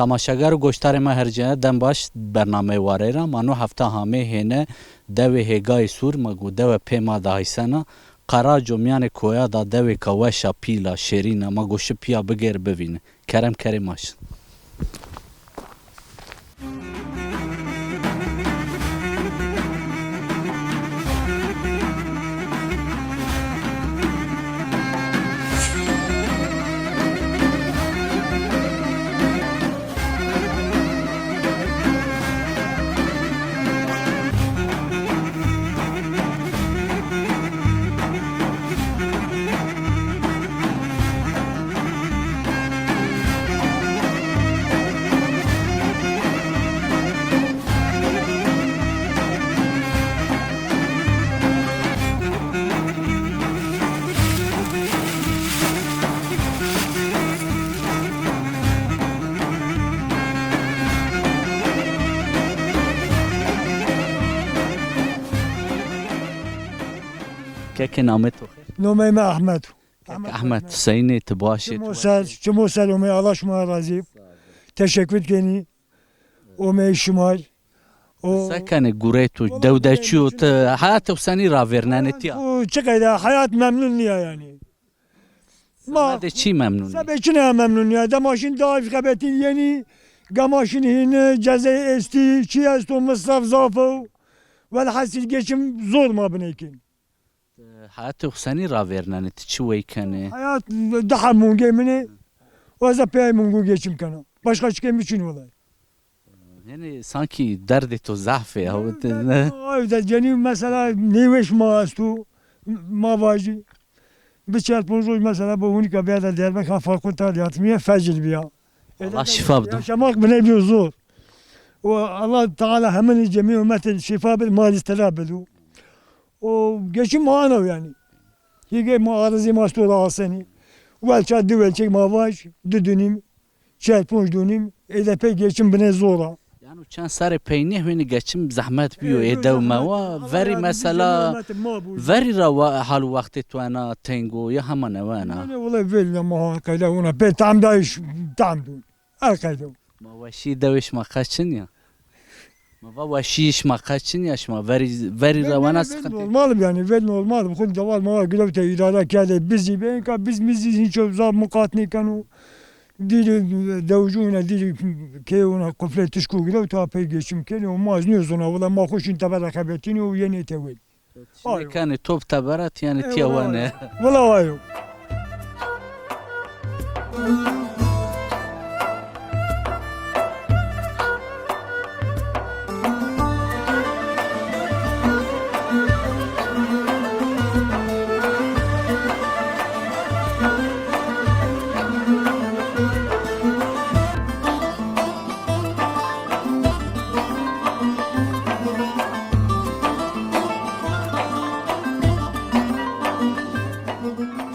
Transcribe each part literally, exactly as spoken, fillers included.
Temaşegar û goştarê ma her cayê, dem baş bernameyê Warey ra. Ma no hefte hamê hêne dewê Hêgayê Sûr, ma go dewe pê ma de aysena. Qeraco mîyanê koya da dewêka weş a, pîl a, şêrîn a. Ma go şi pîya bigêr bivîne. Kerem kerê ma şin. Kekê, namê to xêr? Nomeyê mi Ehmed o. Kek Ehmed, seynî, ti baş ê, ti weş ê? Çimo ser, çimo ser omey, Allah şima razî. Teşekkür kenî. Omey şima. O se kenê, gurey to, dew de çi yo, ti heyatê xo senî ravêrnenê tiya? Çi qeyde, heyat memnun nîya yanî. Ma de çi memnun nîya? Sebê çi ne memnun nîya? Dema şin daîf xebetîn yenî, gema şin hîn cezey estî, çi esto, misraf zaf o. Welhasil geçim zor ma binê kên. Heyatê xo senî ravêrnenê, ti çi wey kenê? Heyat di heb mungê min ê, ez de pey mungû geçim kena. Başka çikê mi çin welay. Hênî sankî derdê to zaf ê, ha, ti ne? Ay, de cenî mesela nêweş ma esto, ma vajî. Bi çar ponc roj mesela bi hûnîka bîya de Diyarbekir, ha, fakulta de hatimiye, fecil bîya. Allah şîfa bido. Yaşamak bine bîyo zor. O Allah Teala heminî cemî ummetê şîfa bid, ma zî tira bido. O geçim ma ana yanî. Hîgê ma arizê ma esto ra asenî. Welça di welçek ma vaj, di dunîm, çar ponc dunîm, ê de pey geçim bine zor a. Yano çend serrê pey nêhwînî geçim zehmet bîyo, ê dew mewa, verî mesela, verî ra wa-, hal û wextê to ena teng o ya hema newena? Nê, nê, wele verî ra ma ha qeyde ona, pey tam dayîş, tam dun. El qeyde. Ma weşî dewê şima qe çin ya? Ma va weşî şima qe çin ya şima? Verî, verî ra wena sıkıntı. Normal yanî, ver normal. Xo dewal ma girewte, îdare kerde, bizî be, enka biz mizî hiç zaf muqat nêkeno. Dîrî dewcû wina, dîrî kê wina, quflê tişkû girewte, pey geçim kenê, û ma ez nêzona, wela ma xo şin teber ra xebetînî û yenê tewil. Ayo. Nêkenê top teberat yanî tiya wenê. Wela ayo.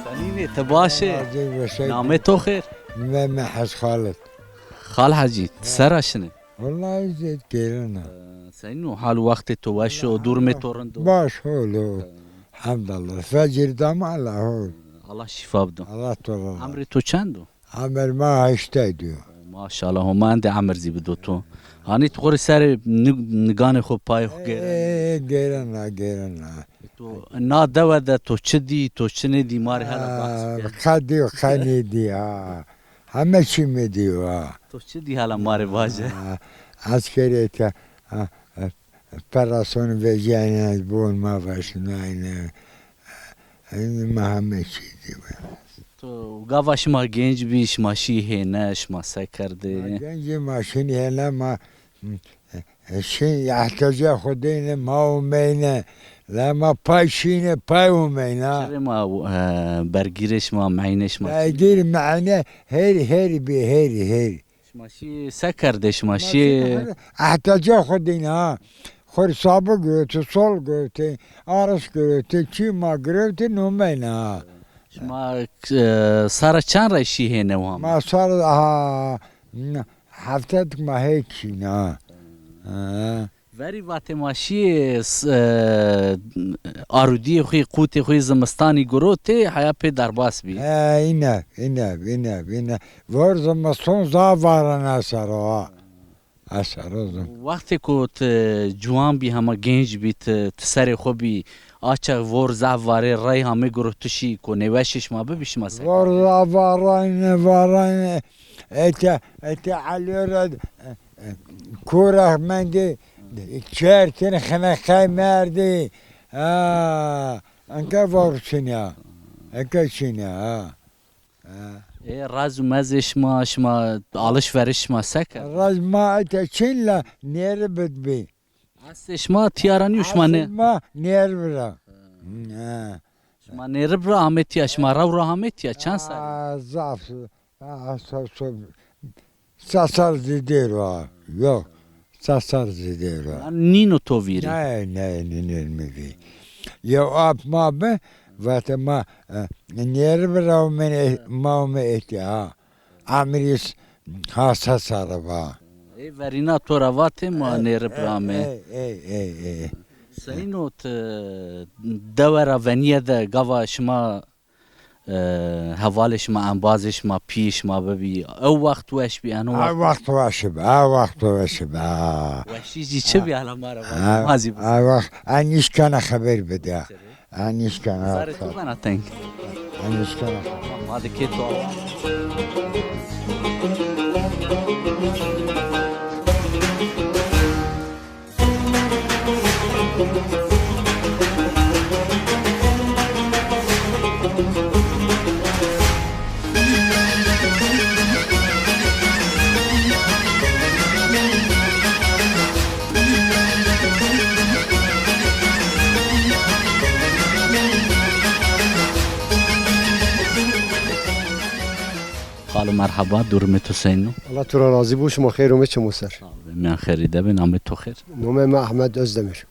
Senînê, ti baş ê? Razî, weş ê. Namê to xêr? Namê mi Hec Xalid. Xal Hecî, ti sera şinê? Wellahî zêd gêrena. Senîn o, hal û wextê to weş o, durumê to rind o? Baş, hol o. Hemdallah. Fecir dama la hol. Allah şîfa bido. Allah to razî. Emrê to çend o? Emir ma heştay diyo. Maşallah, Homa endê emir zî bido to. Hanî ti xo rê serê ni-, niganê xo, payê xo gêren? Ê, gêrena, gêrena. To na dewe de to çi dî, to çi nêdî, ma rê hela behs bike. Qe dîyo, qe nêdî ha. Heme çî mi dîyo ha. To çi dî hela ma rê vaje. Ha, eskerê te, ha, Perasonî vecîyayne, ez bon ma veşnayne. Ê, ma heme çî dî. To gava şima genc bî, şima şî hêne, şima se kerdê? Ma genc î, ma şinî hêne, ma, e, şin ehtecê xo dêne, ma omeyne. La ma pay şîne, pay omeyna. Çirê ma, e, bergîrê şima, meynê şima? Bergîr, meyne, her, her bî, her, her. Şima şî se kerdê, şima şî? Ehtecê xo dîne ha. Xo rê sabi girewtê, sol girewtê, aris girewtê, çî ma girewtê, nomeyne ha. Şima, e, sara çend rey şî hêne wame? Ma sara, ha, heftedik ma hêk şîne ha. Ha. Verî vatê ma şîyê s-, e, arudîyê xo yê, qûtê xo yê zimistanî girotê, heya pê derbas bî. E, îne, îne, îne, îne. Vor zimiston zaf varan esero ha. Esero zim. Wextê ku ti ciwan bî, hema genc bî, ti, ti serê xo bî, a çax vor zaf varê, rey hamê girotişî ku nêweşê şima bibî, şima se? Vor zaf varayne, varayne. Ete, ete Elî ra, e, e, kura mendê, çertin xine qey merdî. Ha, enka var çin ya. Enka çin ya, ha. Ha. Ê, raz û mezê şima, şima alişveriş şima se kerd? Raz ma ete çin la nêri bidbî. Estê şima tîya ra nîyo, şima ne? Estê ma nêri bira. Ha. Şima nêri bira amê tîya, şima rew ra amê tîya, çend serrî? Aa, zaf. Aa, so, so, se serr zêdêr o. Yok. Se serr zêdêr o. Yanî nîno to vîrî? Ne, ne, nîno mi vî. Yew ap ma bi, vate ma, e, nêri bira û min e, ma û mi ete ha. Emirîs ha se serre va. Ê verîna to ra vatê ma nêri bira amê. Ey, ey, ey, ey. Seyno ti dewe ra venîye de gava şima, e, hevalê şima, embazê şima, pîyê şima bibî, ew wext weş bî, eno wext? Ew wext weş bi, ew wext weş bi, ha. Weşî jî çi bî, hala ma ra vatê, ma zî bizanê. Ew wext, en nîşkena xeber bide. En nîşkena. Zarê to bena teng. En nîşkena. Ma de kê to. Xalo merheba, durumê to seyno? Allah to ra razî bo, şima xeyr omê çimo ser. Sağ ol, miyan xeyrî de bin, amê to xêr. Nomê mi Ahmet Özdemir.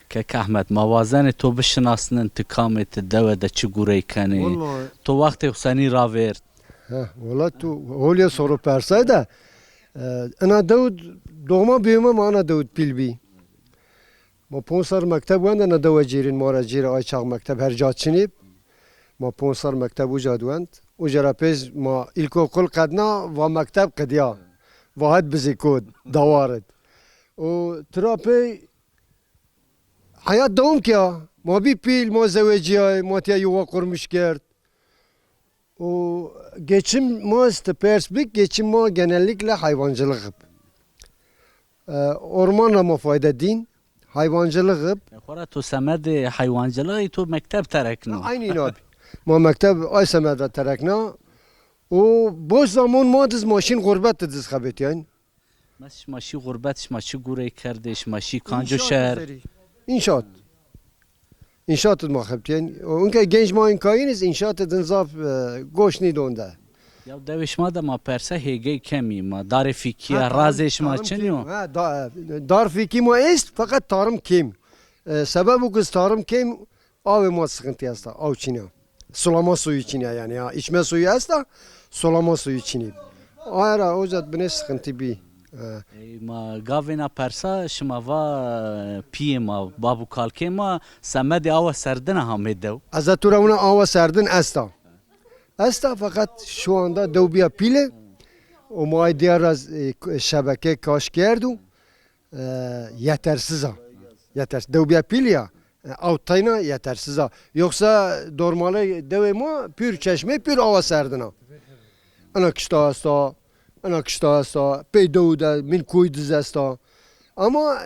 Kek Ahmet, ma wazenê to bişinasnin, ti kam ê, ti dewe de çi gurey kenê? Wellahî. To wextê xo senî ravêrt? He, wela tu holîya soro persay de, e, ina dew doğma büyüme ma ana dew pîl bî. Ma ponc serr mekteb wend, ina dewe cêrîn, ma ra cêrî ay çax mekteb her ca çinî. Ma ponc serr mekteb uca di wend. Uca ra pês ma ilkokul qedna, va mekteb qedîya. Va het bizê kod, dawarit. O tira pey Heyat dewam kea. Ma bî pîl, ma zewecîyay, ma tîya yuva qurmuş kerd. O geçim ma, ti pers bik, geçim ma genellikle hayvancılık ib. E, orman ra ma fayde dîn, hayvancılık ib. E, xora to semedê hayvancılığı to mekteb terekno. Aynî îna bî. Ma mekteb ay semed ra terekna. O boş zaman ma diz ma şîn xurbet de diz xebetîyayn. Mes şima şî xurbet, şima çi gurey kerdê, şima şî kanco şehr? Înşaat. Înşaat. Înşaat ma xebitîyen. Unke genç ma inkayîniz înşaat din zaf, e, goş nîdon de. Ya dewê şima de ma perse hêgey kemî, ma darê fîkî ya, razê şima çin yo? Ha, da-, dar fîkî ma est, feqet tarım kêm. E, sebeb o ki tarım kêm, Awê ma sıkıntı esta, aw çin a. Sulama suyu çin a yani ya. İçme suyu esta, sulama suyu çin a. Aye ra o zat bine sıkıntı bî. E. Ey, ma gavêna persa şima va, e, piyê ma, bab û kalkê ma semedê awa serdin a hamê dew. Ez tu ra wina awa serdin esta. Esta fakat şu anda dew biya pîle. O ma ay diyar ra, e, şebeke kaş kerdu. E, yetersiz a. Yeters-, dew biya pîl ya. E, aw tayna yetersiz a. Yoksa dormalê dewê ma pür çeşme, pür awa serdin a. Ina kişta esta, ina kişta esta, pey dew de, min kuy diz esta. Ama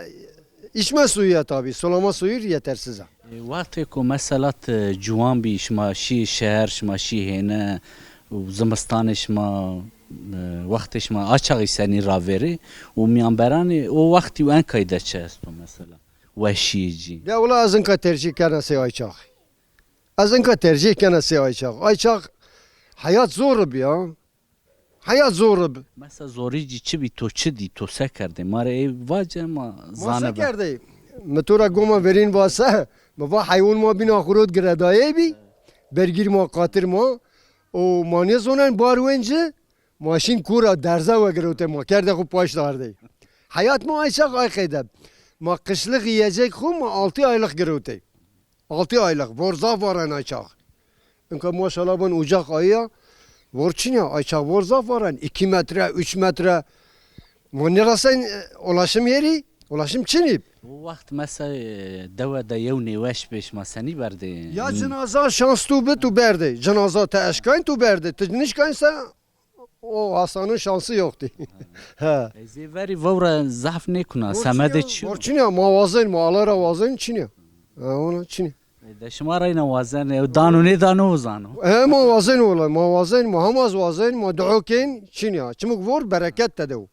içme suyu ya tabi, sulama suyu yetersiz a. E, wextê ku mesela ti ciwan bî, şima şî şeher, şima şî hêne, û zimistanê şima, e, wextê şima a çaxî senî ravêrê û mîyanberanê o wextî û enkayî de çi esto mesela? Weşîyê cî. De wela ez inka tercîh kena sey ay çaxî. Ez inka tercîh kena sey ay çax. Ay çax heyat zor bî ya. Heya zor bi. Mesela zorî cî çi bî, to çi dî, to se kerdê? Ma rê ey vace, ma zane. Ma se kerdê? Mi to ra goma verîn va se, mi va heywan ma bîna xurot giredayê bî, bergîr ma, qatir ma, û ma nêzonen bar wencî, ma şîn kura derze wegirotê, ma kerdê xo paş dardê. Heyat ma ay çax ay qeyde. Ma qişlix yiyecek xo ma altı aylık girewtey. Altı aylık. Vor zaf varen ay çax. Inka maşallah bin ucak ayıya. Vor çinya, ay çax vor zaf varen. İki metre, üç metre. Ma nêrasen, e, ulaşım yeri, ulaşım çinî. O waxt mesela, e, dewe de yew nêweş bê, şima senî berdê? Ya cinaza şans tu bi, tu berdê. Cinaza te eşkayn, tu berdê. Tu nişkayn se o hastanın şansı yoktu. He. E, zê verî vewre zaf nêkuna, semedê çi yo? Borçin ya, ma wazen, ma Allah ra wazen çin ya. Ha, ona çin ya. E, de şima reyna wazen, e, dano nêdano o zano. E, ma wazen ola, ma wazen, ma hema wazen, ma duo kên, çin ya. Çimuk vor bereket te dew.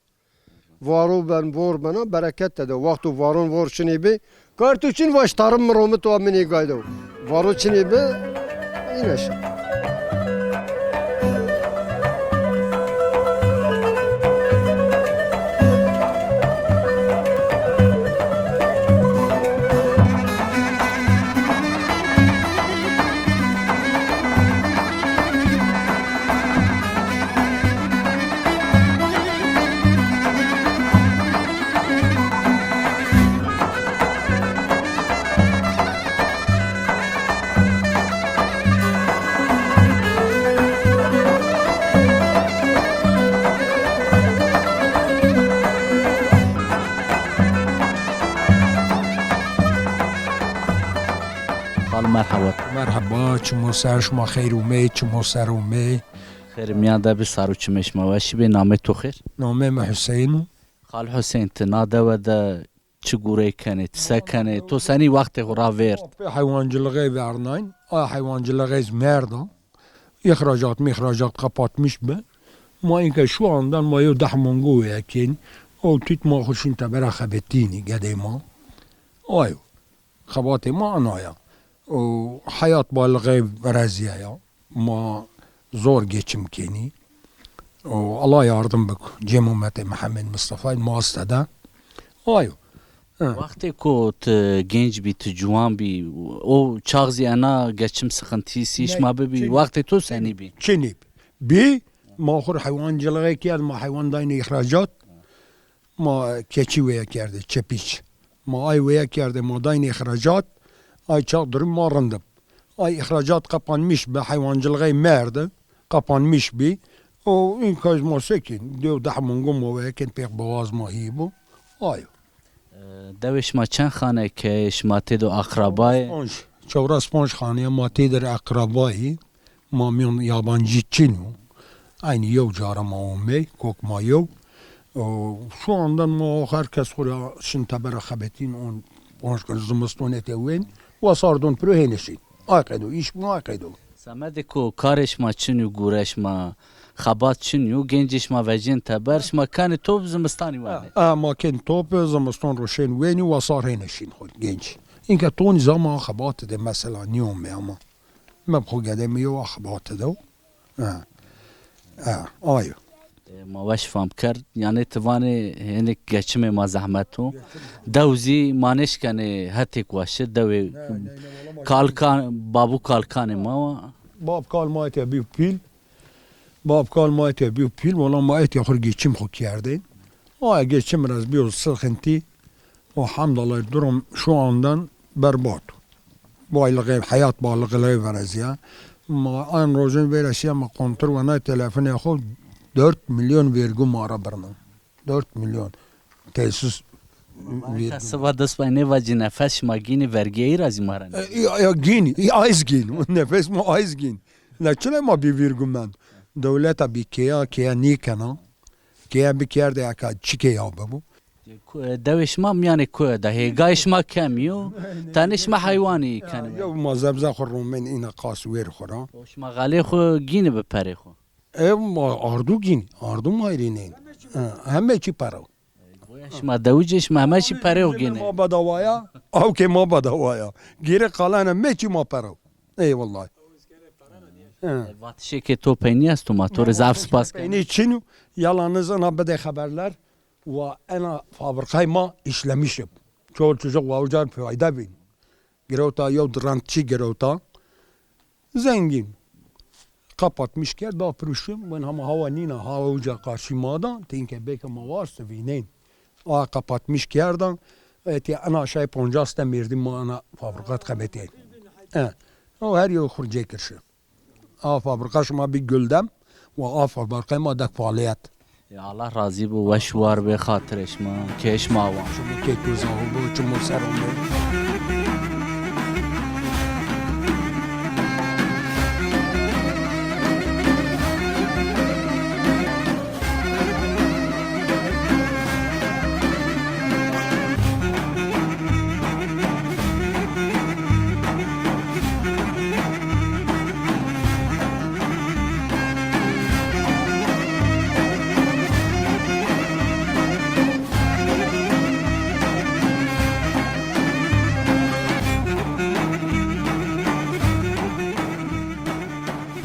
Varo ben, vor bena, bereket te dew. Wexto varon vor çinê bi, kar tu çin vaş, tarım mi romit wa minê gaydo. Varo çinê bi, îne şi. Xal merheba. Merheba, çimo ser, şima xeyr ûmey, çimo ser ûmey. Xêr miyan de bi, sar û çimê şima weş bê, namê to xêr? Namê mi Hüseyin o. Xal Hüseyin, ti na dewe de çi gurey kenê, ti se kenê, to senî wextê xo ra vêrd? Pê heywancilixê vernayn. A heywancilixê zî merda. İhracat mihracat kapatmış bi. Ma inke şu andan ma yew deh mongo weye kên. O tut ma xo şin tebera xebetînî gedê ma. Ayo. Xebatê ma ana ya. O heyat balixê verezîya ya. Ma zor geçim kenî. O, Allah yardım bik. Cem Ummetê Mehemmed Mustafayî ma aste de. Ayo. Hı. Wextê ku ti genc bî, ti ciwan bî, o çax zî ena geçim sıkıntisi şima bibî, wextê to senî bî? Çinî bî. Ma xur heywancilixê kerd, ma heywan dayne ihracat. Ma keçî weye kerdê, çepîç. Ma ay weye kerdê, ma daynê îxracat, ay çax durum ma rind ib. Ay îxracat qapanmiş bi, heywancilixey merdi, qapanmiş bî. O înka ma sekîn, dew deh mongo ma weye kên pêx bawaz ma hî bo. Ayo. E, dewê şima çend xane, keyê şima têdo aqrabayê? Çewres panc, çewres panc xaneye ma têdir aqrabayî. Ma mîyon yabancî çin o. Aynî yew cara ma omey, kok ma yew. O, şu andan ma o her kes xo ra şin tebera xebetîn on, on zimiston ete wen. Wa sardon piro hêne şin. Ay qedo, îş mi ay qedo. Semedê ku karê şima çin yo, gure şima, xebat çin yo, gencê şima vecên teber, şima kenê top zimistanî wenê. Ha, ha, ma kên top, zimiston ro şên wenî, wa sar hêne şin xo genc. Înke tonî zama xebatî de mesela nîyomê ama. Me bi xo gedê mi yew axbate dew. Ha. Ha, ayo. E, ma weş fam kerd. Yanê ti vanê hênik geçimê ma zehmet o. Dew zî ma nêşkenê hetêk waşi. Dewê kalkan, babu kalkanê ma wa. Bab kal ma etya bî pîl. Bab kal ma etya bî pîl. Wala ma etya xur geçim xo kerdên. Aya geçim ra zî bîyo sıkıntı. O hamdallah durum şu andan berbat. Baylığı, hayat bağlılığı verez ya. Ma an rojun vere şiya ma kontrol vana telefon ya xo dört milyon vergi ma ra birna. Dört milyon. Tesis vergi. Ka sıva dest pay ne vaci nefes şima gini vergiye razî ma ra ne? E, ya, ya gini, ya ayz gin. Nefes ma ayz gin. Ne çile ma bir virgül men. Devleta bir keya, keya niye kena? Keya bir kerde aka çi keya be bu? Ku-, e, dewê şima mîyanê kuye de, hêgayê şima kemî yo, tenê şima heywanî kenê. Yew ma zebze xo romên îna qas wêr xo ra. O şima xalê xo gînî bi perê xo? E, ma ardu gînî, ardu ma rînên. Ha, heme çî pere. Goya şima dewicê şima heme çî perê xo gînê. Ma bedawaya, awkê ma bedawaya. Gêrê qalane me çî ma pere. Eyvallah. Ha. E, vatişê ke to peynî esto ma, to rê zaf spas ken. Peynî çin o, yalnız ina bide haberler. Wa ena fabrikay ma işlemiş ib. Çol çocuk wa uca fayda bin. Girewta yew di rantçî girewta. Zengin. Kapatmış kerd, da piruşim. Ben hama hawa nîna, hawa uca karşı ma da. Tinke beke ma varsa vînên. A kapatmış kerda. Etî ena şay poncas de mêrdî ma ena fabrîqat qemetî. E, o her yew xurcê kirşi. A fabrîqa şima bî Guldem, wa a fabrîqay ma de faaliyet. Ya Allah razî bo, weş war bê, xatirê şima, kê şima wan. Çimû kê ku zaf bo, çimû ser omê.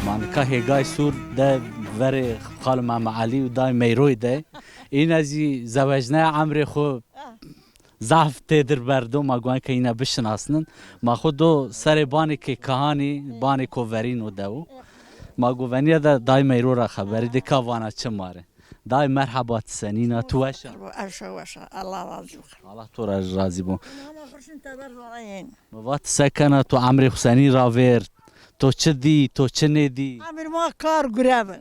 Ma nika Hêgay Sûr de verê Xal Mehme Elî û Day Meyroy de. Îne zî zewecnaya, emrê xwu zaf têdir berdo, ma guan ke îne bişinasnin. Ma xwu do serê banê ke kahanî, banê ko verîno dewo. Ma guvenîye de Day Meyro ra xeberî de ka vana çi ma rê. Day merheba, ti senîn a, tu weş a? Eşo weş a, Allah razî bo. Allah to ra razî bo. Ama xurşin teber vana yen. Mi va ti se kena, to emrê xwu senî ravêrd? To çi dî, to çi nêdî? Emir ma kar gure bi.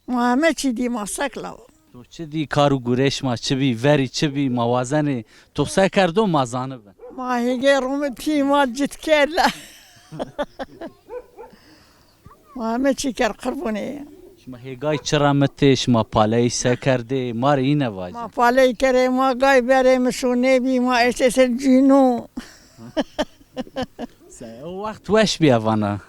Ma heme çî dî, ma sek lawo. To çi dî, kar û gurê şima çi bî, verî çi bî, ma wazenê to se kerdo ma zanibin. Ma hêgê rumitî ma cit kerde. Ma heme çî kerd qirbûnê. Şima hêgay çi remitê, şima paleyî se kerdê, ma rê îne vajê. Ma paleyî kerê, ma gay berê, mi şûnê bî, ma eştê ser cûno. Se, o wext weş bîye vana.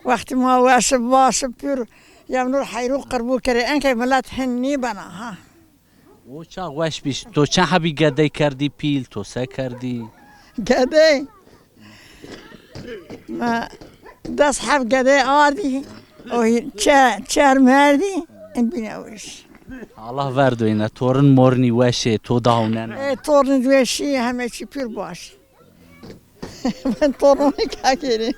Wextî ma weş ib, baş ib, pür yemnur heyro qirbû kerê. Enkey milet hin nîbena ha. O çax weş bî. To çend hebî gedey kerdî pîl, to se kerdî? Gedey? Ma des heb gedey ardî. O çe-, çer merdî. En bîne weş. Allah verdo îne. Torin mornî weş ê, to dawnena. E, torin weşî, heme çî pür baş. Ben torunê kakerê.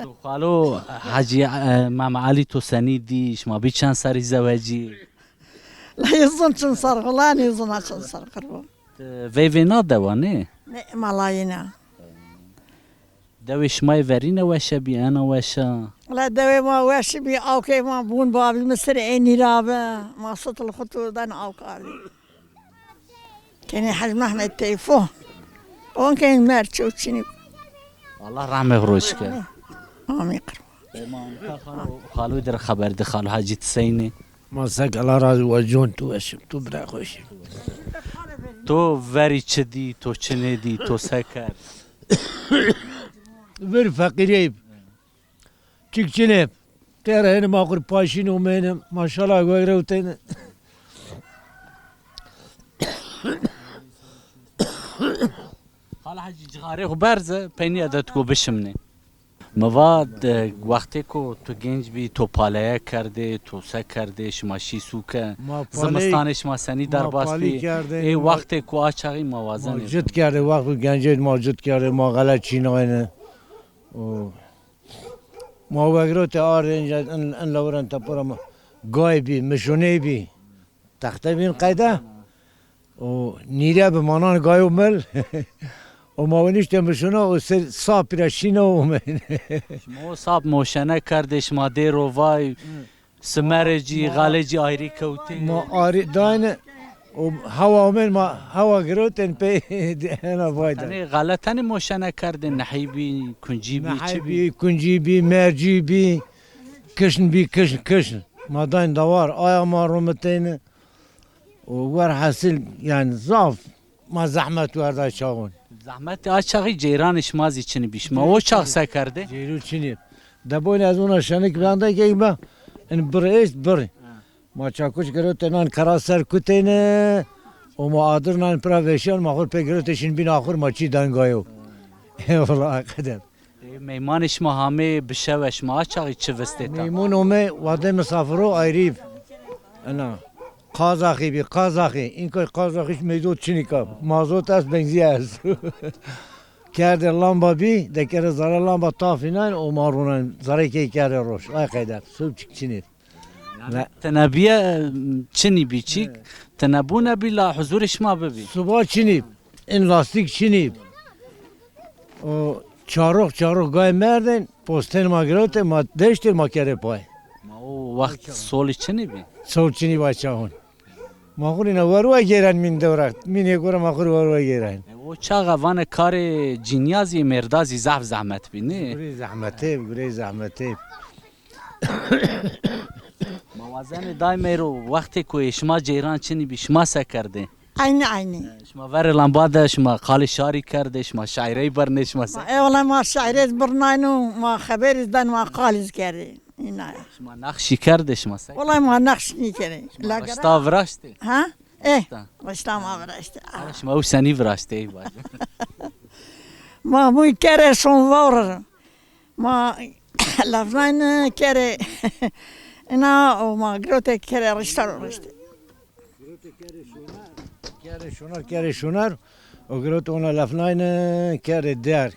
To xalo Hecî, e, Mehme Elî to senî dî, şima bî çend serrî zewecî? La yê zon çin ser, xula nêzona çin ser qirbo. Ti veyvê na dewa nê? Ne, malayê na. Dewê şima yê verîne weşe bî, ena weşa? La dewê ma weşî bî, awkê ma bûn babî mi sirê ênî ra bi. Ma sitil xwu to den awka bî. Kenê Hec Mehmed Teyfo. Onkên mer çew çinî. Allah rehmê xwu roşike. Amîn qirban. E, ma nika xalo, xalo dir xeber di, xalo Hecî ti seynî? Ma sek, Allah razî wa con tu weşim, tu bira xweşim. To verî çi dî, to çi nêdî, to se kerd? Vir feqîreyb. Çik çinê. Têre hêni ma xur paşîn omeyne. Maşallah, gogre uteyne. Xala Hecî, cixarê xwu berze, peynî edetko bişimnê. Mi va, de, wextêko tu genc bî, to paleye kerdê, to se kerdê, şima şî sûke. Ma paley-, zimistanê şima senî derbas bî? Ê wextêko a çaxî ma wazenê. Ma cit kerdê, wexto gencêd ma cit kerdê, ma xele çînayne. O Ma wegrotê ardê inca in, in lewren tepora ma gay bî, mişoney bî. Texte bîn qeyde. O nîre bi manan gayo mil. O ma winişte mişona, o ser sap pîra şîna omeyne. Şima o sap moşene kerdê, şima dêro vay, simerê cî, xalê cî ayrî kewtê. Ma ayrî dayne. O hewa omên ma hewa girotên pey hena vayda. Tenê xele tenê moşene kerdê, nehî bî, kuncî bî, çi bî? Nehî bî, kuncî bî, mercî bî, kişn bî, kişn, kişn. Ma dayn dawar, aya ma romiteyne. O werhesil, yanî zaf ma zehmet werda çaxon. Zehmet a çaxî ceyranê şima zî çinî bî. Şima o çax se kerdê? Ceyru çinî. Deboyne ez ona şenik bende geyme. In bir est bir. Ma çakuç girotê nan kera ser kutêne, û ma adir nan pira veşan, ma xur pê girotê şin bîn axur ma çî dangayo. Eyvallah, qeder. E, meymanê şima hamê bi şewe, şima a çaxî çi vistêta? Meymun ome, wadê misafiro ayrî. Ena, Kazaxî bî, Kazaxî. Înkoy Kazaxî meyzot çinîka. Mazot est, benzî est. Kerdê lamba bî, dekere zere lamba tafînan, o ma ronan, zere key kerdê roş. Ay qeyder, sub çik çinî. Tine bîye, çinî bî çîk, tine bûne bî la huzurê şima bibî. Suba çinî, in lastîk çinî. O çarox çarox gay merdên, postên ma girewte, ma deştê ma kerê pay. Ma o wext solî çinî bî? Sol çinî bay çahun. Ma xwu nîna wer we gêren mîn dewra. Mînê gore ma xwu rê wer we gêren. E, o çaxa vanê karê cînîya zî mêrda zî zaf zehmet bî, nê? Gurey zehmetê, gurey zehmetê. Ma wazenê daymeyro wextê ku ê şima ceyran çinî bî, şima se kerdê? Eynî eynî. Şima verê lamba de şima qalê şarî kerdê, şima şaîrey birnê, şima se? E, wela ma şaîrêz birnayno, ma xeberîz den, ma qalîz kerdê. Îna ya. Şima nexşî kerdê, şima se? Wela ma nexş nîkerê. Şima rişta viraştê? Ha? E, rişta ma viraştê. Ara şima ew senî viraştê, ey bacim? Ma mûy kerê şon vawr. Ma lefnayne kerê ina û ma girotê kerê rişta ro riştê. Kerê şonar, kerê şonar, o girot ona lefnayne kerê der.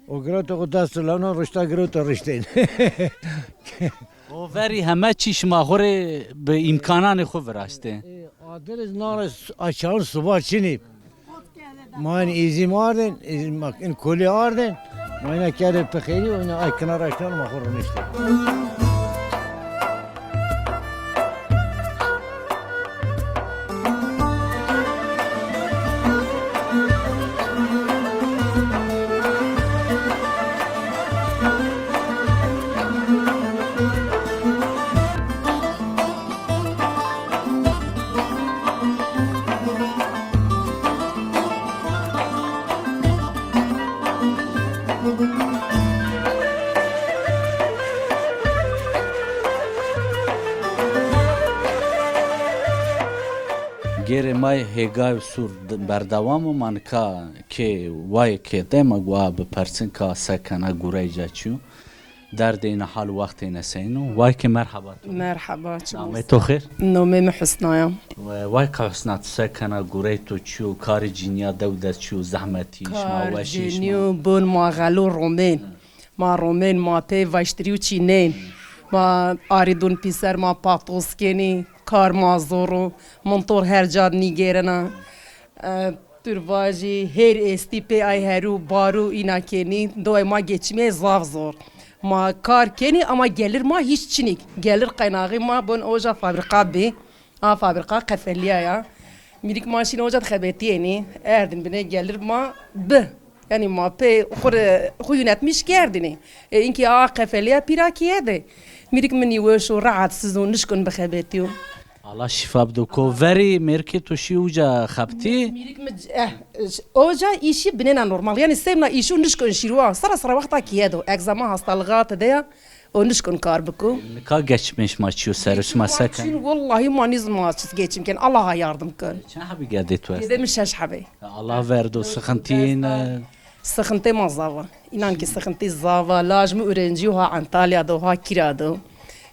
O girot o dest lewna rişta girot o riştên. O verî heme çî şima xwu rê bi îmkananê xwu viraştê. E, adirîz nare açağın suba çinî. Ma in îzî ma ardên, îzî ma in kolî ardên. Ma ina kerdê pixêrî û ina ay kinara şan ma xwu rûniştê. Gêrê ma yê hêgay û sûr d-, berdewam o, ma nika kê wayê kê de ma guha bipersin ka se kena, gurey ca çi yo. Derdê îne hal û wextê îne seyno. Wayke merheba to. Merheba, çi Namê to xêr? Nomê mi Husna ya. We, wayke Husna, tu se kena, gurey to çi yo, karê cinîya dew de çi yo, zehmetî, şima weşî, şima. Kar cinîyo bon ma xelo romên. Ma romên, ma pê vaştirî û çînên. Ma arî dûn pîser, ma patoz kenî, kar ma zor o. Montor her ca nîgêrena. E, tu rê vajî, hêr estî pê ay herû, barû îna kenî, doyê ma geçimê zaf zor. Ma kar kenî ama gelir ma hîç çinîk. Gelir kaynağı ma bon oca fabrîka bî. A fabrîka qefelîya ya. Mîrîk ma şîn oca de xebetîyenî. Erdin binê gelir ma bi. Yanî ma pê xwu rê, xwu yönetmiş kerdinî. E, inkî a qefelîya pîra kîye de. Mîrîk mi nîweş o, rahatsiz o, nişkon bixebetîyo. Allah şîfa bido. Ko verî mêrikê to şî uca xebitî? Mîrik mi, eh, oca îşî binêna normal. Yanî semna îşû nişko in şîrwa. Sera sera wexta kîye do. Egzama hastalığa tede ya. O nişko in kar biko. Nika geçimê şima çi yo, ser şima se ken? Çin, wellahî ma nîzim ma çiz geçim ken. Allah yardım kin. Çend hebî gedê to est? Gedê mi şeş hebî. Allah verdo, sıkıntı yine. Sıkıntı ma zava. İnan ki sıkıntı zava. Laj mi öğrenci ha Antalya do, ha kira do.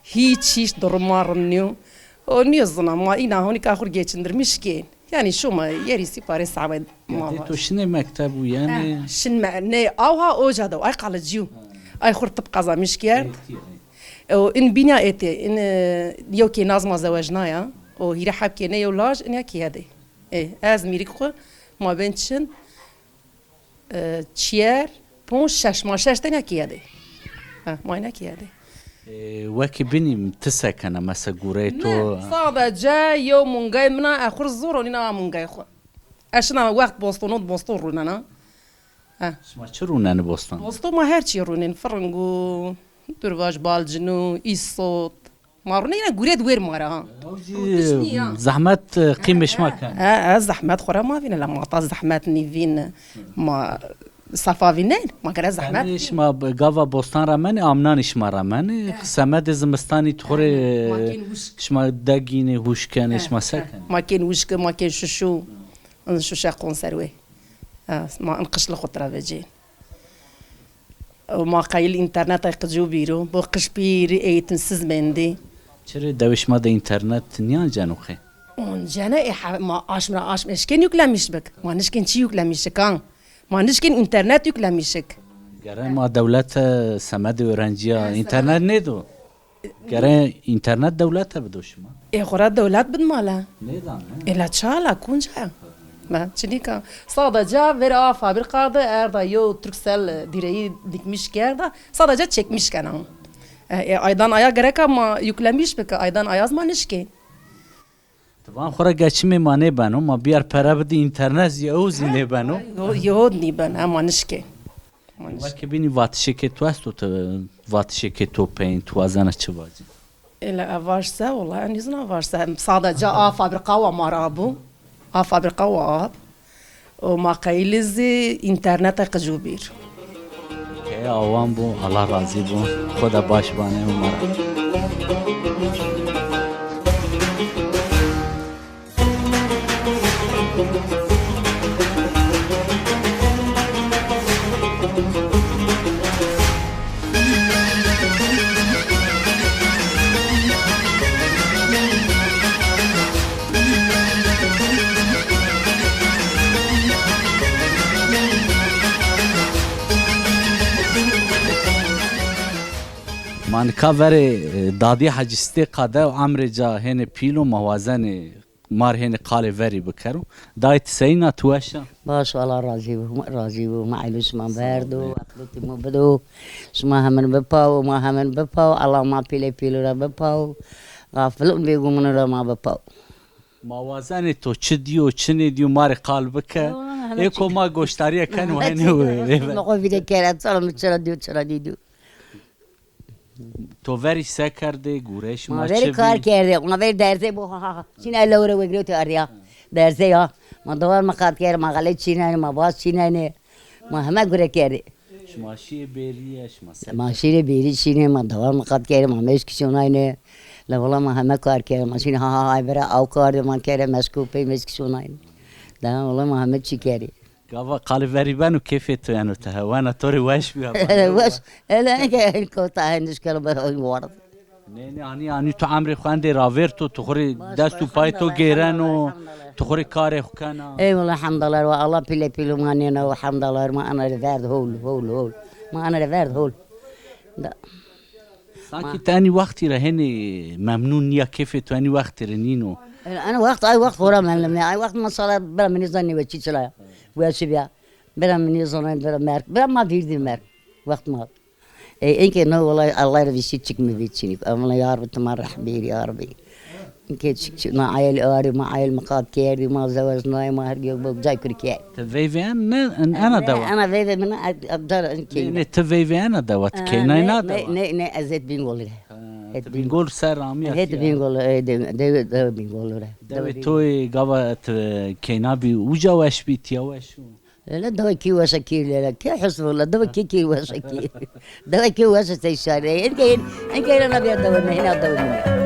Hiç, hiç durum ma rind nîyo. O nîyo zina ma îna honî ka xur geçindirmiş ki. Yanî şuma yerî sî pare sawe ma. Yanî to şinê mekteb û yanî. Eh, şin me, ne, awha oca do, ay kalıcı yo. Ay xur tıp kazanmış kerd. Evet, evet. O in bînya ete, in, e, yew kê naz ma zewecnaya. O hîre heb kê ne yew laj, in ya kê yedê. E, ez mîrik xu, ma ben çin. E, çiyer, ponc, şeş, ma şeş tenya kîye de. Ha, ma îna kîye de. E, wekî binî ti se kena, mesela gurey to? Ne, sadece yew mungay min a, e, xur zor o nîna a mungay xu. E, şina wext boston û boston rûnena. Ha. Şima çi rûnenî boston? Boston ma her çî rûnên, firing û, durvaj, balcin û, îsot. Ma rûne yine guret wer ma ra ha. Ew zî zehmet, e, qîmê şima ken. E, e, zehmet xo ra ma vîne, la ma ta zehmet nîvîn. Ma safa vînen, ma gere zehmet. Yanî şima b-, gava bostan ra menî, amnanî şima ra menî, semedê zimistanî tu xo rê, ma kên wişk, şima degînê, huşk kenê, şima se kenê? Ma kên wişk, ma kên şuşu. In şuşe konserve. E, ma in qişli xo tira vecê. Ma qayil înternet ay qicû bîro, bo qiş pîrî eğitimsiz mendî. Çirê dewê şima de înternet nîyanceno qey? Oncene, e, he-, ma aşm ra aşm eşkên yüklemiş bik. Ma nişkên çi yüklemiş ik, ha? Ma nişkên înternet yüklemiş ik. Gere ma dewlete semedê öğrencîya înternet nêdo. Gere înternet dewlete bido şima? Ê xo ra dewlet bid male. Nêdan, he? Ê la ça la kunca? La çinîka. Sadece ver a fabrika de erda yo Turkcell direği dikmiş kerda. Sadece çekmiş kena. E, e, aydan aya gereka ma yüklemiş bike. Aydan ayaz ma nişkê. Ti van xo ra geçimê ma nêbeno, ma biyar pere bidî înternet zî ew zî nêbeno. Yo, yo nîben, ema nişkê. Ma nişkê. Weke bînî vatişêkê to esto, ti vatişêkê to peyên, ti wazena çi vacî? Êle ev vaj se, wela ez nîzana vaj se. Sadece a fabrika wa ma ra bû. A fabrika wa a. O ma qeyilî zî înternete qicû bîr. Keye awan bo, Allah razî bo. Xo de baş bane û ma ra. Ma nika verê, e, Dadî Hecî Sitê Qade û emrê ca hênê pîl o, ma wazenê ma rê hênî qalê verî bikero. Dayê ti seyîn a, ti weş a? Baş, Allah razî bo, razî bo. Ma eylû şima berdo, aqilê tîmo bido. Şima hemin bipawo, ma hemin bipawo. Allah ma pîlê pîlû ra bipawo. Xafilûn bêgumûnû ra ma bipawo. Ma wazenê to çi dîyo, çi nêdîyo ma rê qal bike. Ê ko ma goştarîye keno henî wê. Ma xo vîre kere, çira mi çira dîyo, çira nêdîyo. To verî se kerdê, gureyê şima çi bî? Ma verî kar kerdê, ma verî derzê bo, ha, ha, ha. Çînay lewre wegirewtê arya. Derzê ya. Ma dawar miqat kerdê, ma xelê çînenê, ma baz çînenê. Ma heme gure kerdê. Şima şîyê bêrîye, şima se? Ma şîrê bêrî çînê, ma dawar miqat kerdê, ma meşkî şonayne. La wela ma heme kar kerdê, ma şînê ha ha ha bira aw kardê, ma kerdê meşkû pey meşkî şonayne. La wela ma heme çî kerdê. Gava qalê verî beno, kêfê to yeno tehe. Wena to rê weş bîya. Weş. Hele enke kota hendiş kelo ber oy ward. Nê, nê, anî, anî to emrê xo endê ravêrto, to xo rê dest û payê to gêreno, to xo rê karê xo kena. Ey wela hemdalar wa Allah pîlê pîlû ma nêna wa hemdalar ma ana rê verd hol, hol, hol. Ma ana rê verd hol. Da. Sankî ti enî wextî ra hênî memnûn nîya, kêfê to enî wextî ra nîno? Enî wext, ay wext xora memnûn nîya. Ay wext mesela bira mi nêzanê we çî çila ya. Weşî bîya. Bira mi nêzanê, bira merg. Bira ma vîrdî merg. Wext ma. E, enke no wela Allah ra vîşî çik mi vî çinî. Ama ya Rabbi ti ma reh bêrî ya Rabbi. Ke çik çik, na ayel arî, ma ayel miqat kerdî, ma zewecnayî, ma her gök bok cay kurî kerd. Ti veyvê en ne, en, ena dewa? Ena veyvê min, a, a, dar, en keyne. Ne, ti veyvê ena dewa, ti keynay na dewa? Ne, ne, ne, ez het Bîngol re. Ha, ti Bîngol ser amîya. Het Bîngol, e, de, de, de Bîngol re. Dewê to yê gava ti keyna bî, uca weş bî, tiya weş o? Lele dawê kî weşe kî lele. Kî husn o la, dawê kî kî weşe kî. Dawê kî weşe sey şarê. Enke, enke ena bîya dawê mi, hina dawê mi.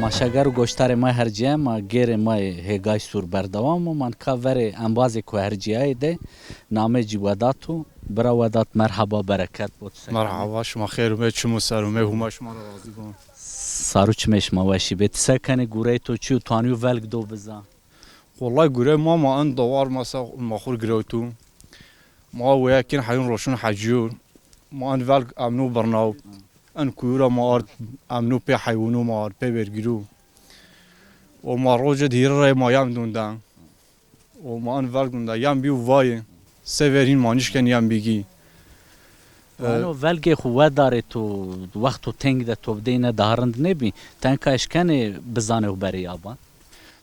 Temaşeger û goştarê ma hercîyaye, ma gêrê ma yê Hêgay Sûr berdewam o. Ma nika verê embazê ku hercîyayê de nameyê cî Wedat o. Bira Wedat, merheba, bereket bo. Ti se kenê? Merheba, şima xêr ûmê, çim û ser ûmê, Huma şima ra razî bo. Sar û çimê şima weşî bê. Ti se kenê, gureyê to çi yo, to anîyo velg do biza? Wellay gureyê ma, ma en dawar ma se, ma xur girewtû. Ma weyekîn heyûn roşûn hecîyo. Ma en velg emnû birnaw. En kuyu ra ma ard, emno pê heywunu ma ard, pê vergiru. O ma roce di hîrê re ma yam dunda. O ma en velg dunda, yam biyu vayi. Se ver hîn ma nişken yam bigi. Wano velgê xwu wedarê to, wexto teng de to bideyne daha rind nêbî. Tenka eşkenê bizanê xwu berê yaban.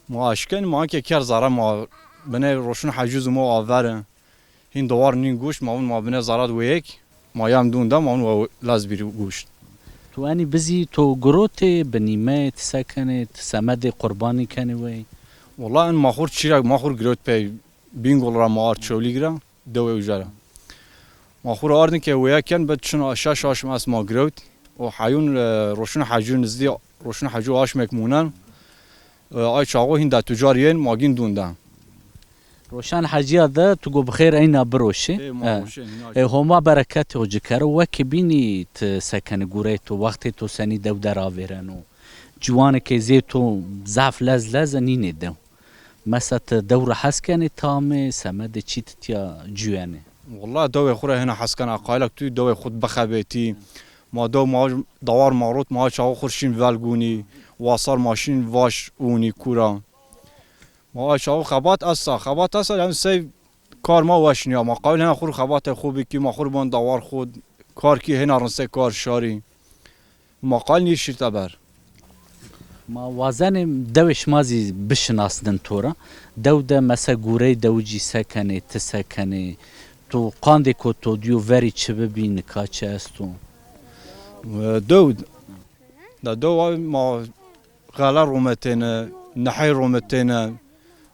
Ma eşken, ma ke ker zara ma bine roşun hecû zimo avere. Hîn dowar nîn guşt, ma vun ma bine zarat wêyek, ma yam dûn da, ma vun wa lez bîr guşt. Tu enî bizî to girotê, binîme, ti se kenê, ti semedê qurbanî kenê wey? Wela en ma xur çîrek, ma xur girot pey Bîngol ra ma ard Çewlîg ra, dewê uca ra. Ma xur ardin ke wêya ken, bi çin şeş aşm est ma girewt. O heyûn, e, roşun hecû nizdî, roşun hecû aşmek mûnen. E, ay çaxo hîn de tucar yên, ma gîn dûn de. Roşan Hecîya de tu go bi xêr eyna biroşê. Ê, ma E. roşên, hîna E, Homa bereketê xo ci kero. Wekî bînî ti se kenî gurey to, wextê to senî dew der avêreno. Ciwanê ke zê to zaf lez lez e nînê dew. Mesa ti dew ra hes kenê tamê, semedê çî ti tîya cuyenê? Wela dewê xwu ra hêna hes kena, qayilek tu dewê xwu bixebetî. Ma dew ma dawar ma rot ma çaxo xwu şîn velg ûnî, wasar ma şîn vaş ûnî kura. Ma ay çaxo xebat esta, xebat esta, yanî sey kar ma weş nîya. Ma qayil hena xwu xebatê xwu bikî, ma xwu bon dawar xwu kar kî hêna rind sey kar şarî. Ma qayil nî şîr teber. Ma wazenê dewê şima zî bişinasnin to ra. Dew de mese gurey dewicî se kenê, ti se kenê? To qandê ko to dîyo verî çi bibî, nika çi esto? E, dew, da dew a ma xele rometêne, nehey rometêne.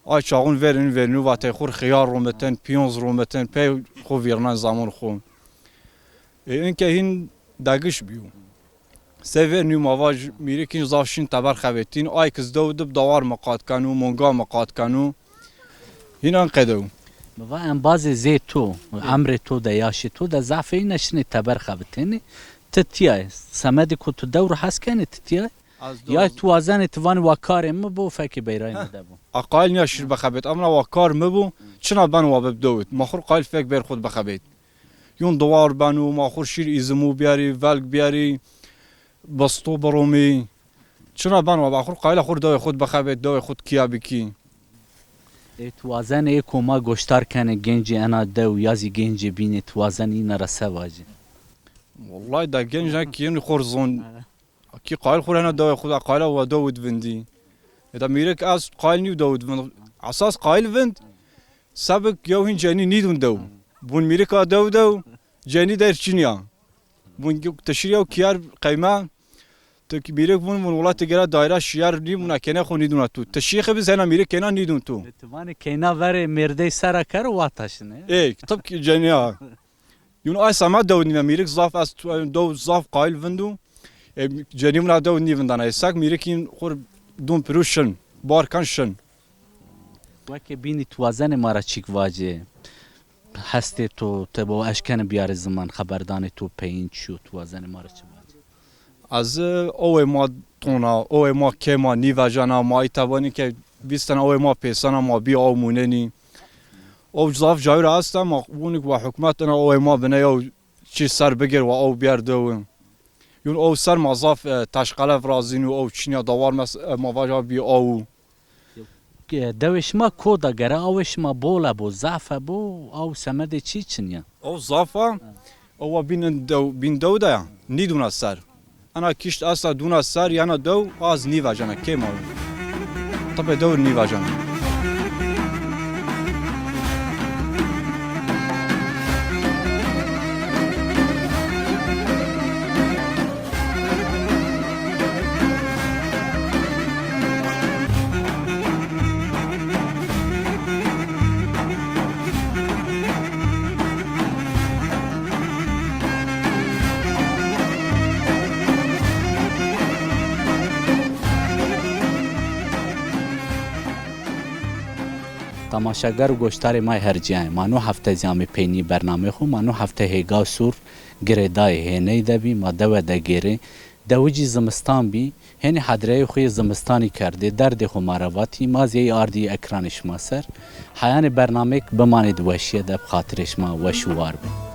Ay çaxun verîn verînû vatey xur xiyar rometên, piyonz rometên, pey xu vîrnen zaman xu. E, inke hîn degiş bîyo. Se ver nî ma vaj mîrik hîn zaf şîn teber xebetîn. Ay kiz dew dib dawar mi qat kenû, monga mi qat kenû. Hîn en qedew. Mi va embazê zê to, emrê to de, yaşê to de zafê îne şinê teber xebitênê. Ti tîya yê. Semedê ku tu dew ro hes kenê ti tîya yê. Ya tu wazenê ti vanî wa karê mi bo, fekê beyrayê mi de bo. A qayil nîya şîr bixebêt. Amna wa kar mi bo, çina ben wa bib dewit. Ma xur qayil fek bêr xud bixebêt. Yun diwar beno, ma xur şîr îzimû biyarî, velg biyarî, bisto biromî. Çina ben wa, ba xur qayla xur dewê xud bixebêt, dewê xud kiya bikî. Ê tu wazenê ê koma goştar kenê gencê ena dew ya zî gencê bînê tu wazenê îna ra se vajê? Wellay da genc ne kî yên xur zon. Kî qayil xur hena dewê xud a qayla wa dew id vindî. Eda mîrik ez qayil nî dew id vind. Esas qayil vind. Sebik yew hîn cenî nîdun dew. Bun mîrik a dew dew. Cenî der çin ya. Bun teşir yew kiyar qeyme. Ti mîrik vun vun wela ti gera daîra şiyar nî vuna kêne xo nîduna tu. Ti şîxi bi zena mîrik kêna nîdun tu. E, ti vanê kêna verê mêrdey sera kero wa taşine. Ê, tabî ki cenî ya. Yun ay sema dew nîna mîrik zaf est, dew zaf qayil vindu. E, cenî vuna dew nîvindana. E, sek mîrik hîn xur dun piru şin. Barkan şin. Weke bînî tu wazenê ma ra çîk vacê. Hestê to, tebo eşkenê biyarê ziman, xeberdanê to peyîn çi yo, tu wazenê ma ra çi vacê? Ez, owê ma tona, owê ma kêma, nîvecena, ma îta vanî ke vîstena owê ma pêsena, ma bî aw mûnenî. Ow zaf cayû ra esta, ma vûnik wa hukmet ina owê ma bine yew çî ser bigêr wa ow biyar dewi. Yun ow ser ma zaf, e, taşqele virazînû, ow çinya dawar mes-, e, ma vaja bî awu. E, dewê şima koda gere, awê şima bol e bo, zaf e bo, aw semedê çî çin ya? Ow zaf a, owa bîn dew, bîn dew de ya, nîduna ser. Ena kîşt esta duna ser, yena dew, az nîvecena, kêm awu. Tipê dew nîvecena. Temaşeger û goşdarê ma yê hercîyayê, ma no hefte zî amê peynî bernameyê xo. Ma no hefte hêga û sûr girêdayê hêney de bî, ma dewe de gêrê. Dewicî zimistan bî, hênî hedreyê xo yê zimistanî kerdê, derdê xo ma ra vatî, ma zî ey ardî ekranê şima ser. Heyanê bernameyêk bimanê di weşîye de, bi xatirê şima weş û war bê.